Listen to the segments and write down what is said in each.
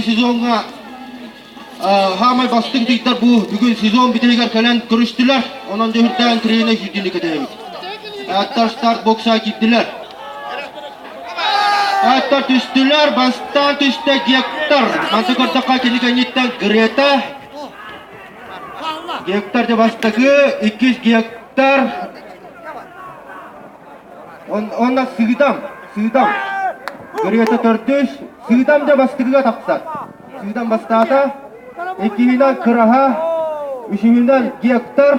сезоҥҥа хаамай бастыҥ тыйдар бу бүгүн сезон бүтэһигэр кэлэн көрүстүлэр. Онон дьөһүрдээн тренер сүүрдүүнү кэтэһэбит. Аттар старт бокса киирдилэр. Аттар түстүлэр, бастаан түстэ Гектор. Манты көрдөххө кини кэнниттэн Грета. Гектор дьэ бастакы, иккис Гектор. Онно Сыыдам, Сыыдам. Грета төрдүс, Сыыдам дьэ бастакыга тахсар. Сыыдам бастаата, иккиһинэн Кыраһа, үсүһүнэн Гектор,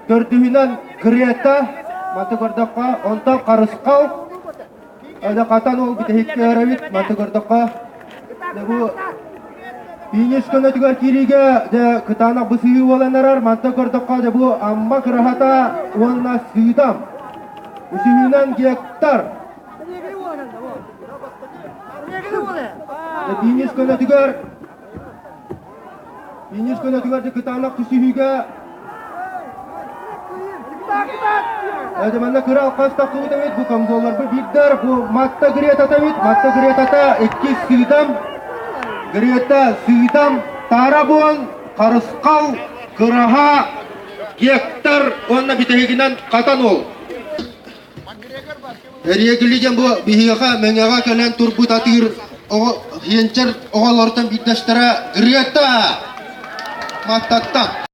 төрдүһүнэн Грета, манты көрдөххө, онтон Харысхал, Хатан ол бүтэһиккэ эрэбит, манты көрдөххө, бу Финиш көнөтүгэр киириигэ дьэ кытаанах бысыһыы буолан эрэр. Манта көрдөххө дьэ бу Амма Кыраһата уонна Сыыдам. Үсүһүнэн Гектор. Финиш көнөтүгэр Финиш көнөтүгэр дьэ кытаанах түсүһүүгэ Дьэ манна кыра алхас тахсыбыт эбит, бу камзолларбы биирдэр, бу Матта Гретата эбит, Матта Гретата иккис Сыыдам, Грета Сыыдам, Таара буон, Харысхал, Кыраһа, Гектор уонна бүтэһигинэн Хатан уол. Эриэгили диэн бу биһиэхэ Мэҥэҕэ кэлэн турбут атыыр оҕо хиэнчэр оҕолортон биирдэстэрэ Грета Маттаттан.